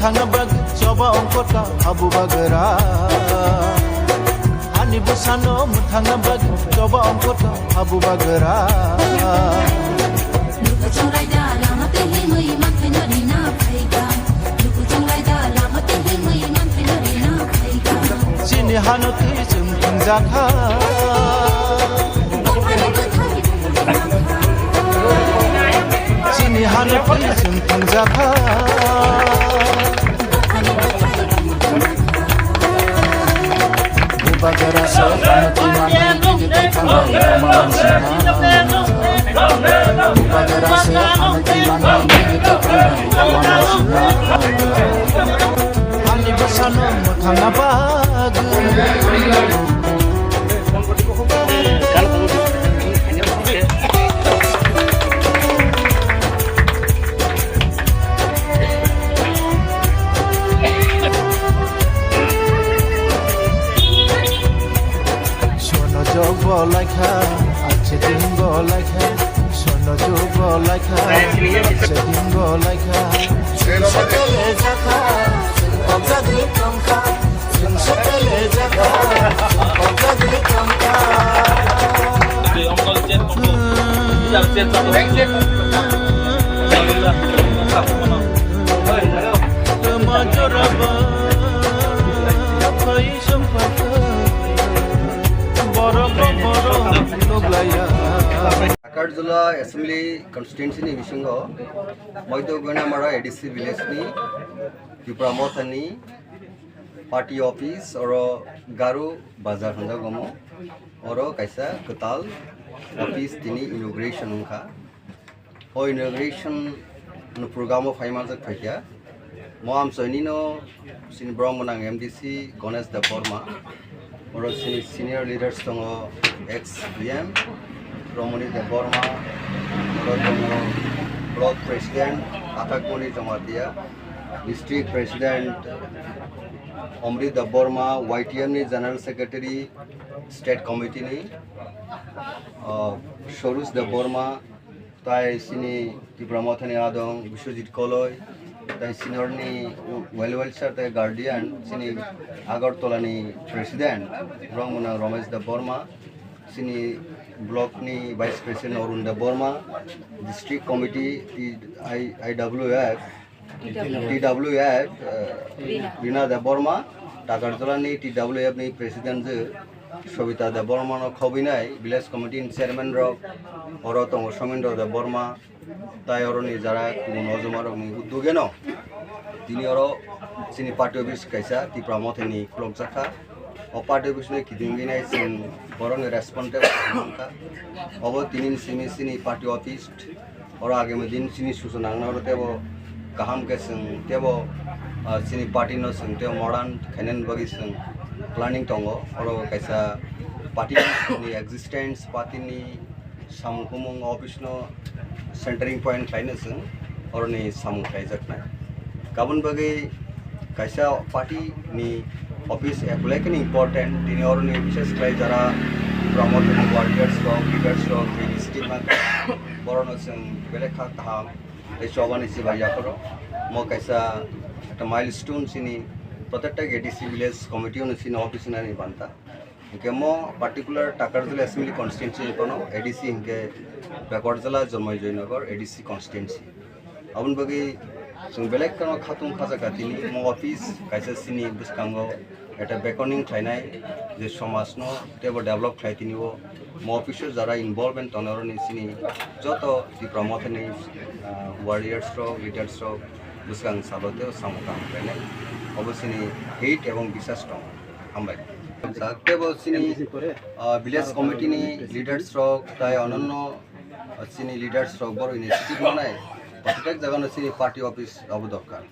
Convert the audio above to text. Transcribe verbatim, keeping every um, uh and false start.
Thangna bagwi choba ongkota habu bagra. Hani bwsano mwthangna bagwi choba ongkota habu bagra. Luku chunglai da lama twi himwi manthai no rina phaikha. Luku chunglai da lama twi himwi manthai no rina phaikha. Chini hano twi chwng thangjakha. Buphani bwthai. Chini hano twi chwng thangjakha. Bubagra se hano twi manwi twi thangnai rama mansinha. Bubagra se hano twi manwi twi thangnai rama mansinha. Hani bwsano mwthangna bagwi. Sono jog bo laikha, ache din bo laikha. Sono jog bo laikha, ache din bo laikha. Sakale jakha, objagwi tongkha. Takarjala Assembly Constituency ni bisingo Moido Goinamara A D C village ni Tipra Mothani party office oro Garu Bazar hinjago mo. Oro kaisa kwtal office tini inauguration wngkha. O inauguration no program o phai manjak phaikha. Mo amchoini no sini borok mwnang M D C Ganesh Debbarma. Oro sini senior leaders tongo, ex E M Romoni Debbarma, oro tongo block president Athakmoni Jamatia, district president Omrit Debbarma, Y T M ni general secretary, state committee ni, uh, Sorus Debbarma, tai sini Tipra Mothani adong Biswajit Koloi, tai senior ni well welfare tai guardian sini Agartala ni president, borok mwnang Ramesh Debbarma, sini block ni vice president Arun Debbarma, district committee T I, I W F, T W F, eh, Rina Debbarma, Takarjala ni T W F ni president je Sobita Debbarma no khobinai, village committee ni chairman rok, oro tongo Somendro Debbarma, tai oro ni jara kubun ojoma rok ni uddogeno tini oro chini party office kaisa Tipra Mothani khulokjakha. O party office no kidingwi nai chwng borok ni responsible wngkha. Obo tini ni simi chini party office. Oro agami din chini suchona wngna oro tebo kaham khe chwng tebo, ah, chini party no chwng tebo modern khainani bagwi chwng planning tongo. Oro kaisa party ni existence, party ni samung humung office no centering point khlaino chwng oroni samung khlaijaknai. Kabun bagwi kaisa party ni office ekolai khe important, tini oroni bises khlai jara promote warriors rok, leaders rok, tini stima borokno chwng belai kha kaham tei chobani chibai yapharo. Mo kaisa ekta milestone chini protected A D C village committee ono chini office nani banta. Hinkhe mo particular Takarjala Assembly Constituency ni phano A D C hinkhe Bakarjala Jomai Joynagar A D C constituency. Aboni bagwi chwng belai kheno khatung khajak kha tini mo office kaisa chini bwskango eta beckoning khlainai je somajno teibo develop khlai tini o mo office o jara involvement tongnai rokni chini joto Tipra Mothani, ah, warriors rok, leaders rok bwskang salo teibo samung kaham khlainai obo chini hate ebong bisas tongo. Hambai. Tei bo chini, ah, village committee ni leaders rok tai ononno, ah, chini leaders rok borok initiative manai, protect jaga no chini party office abo dorkar.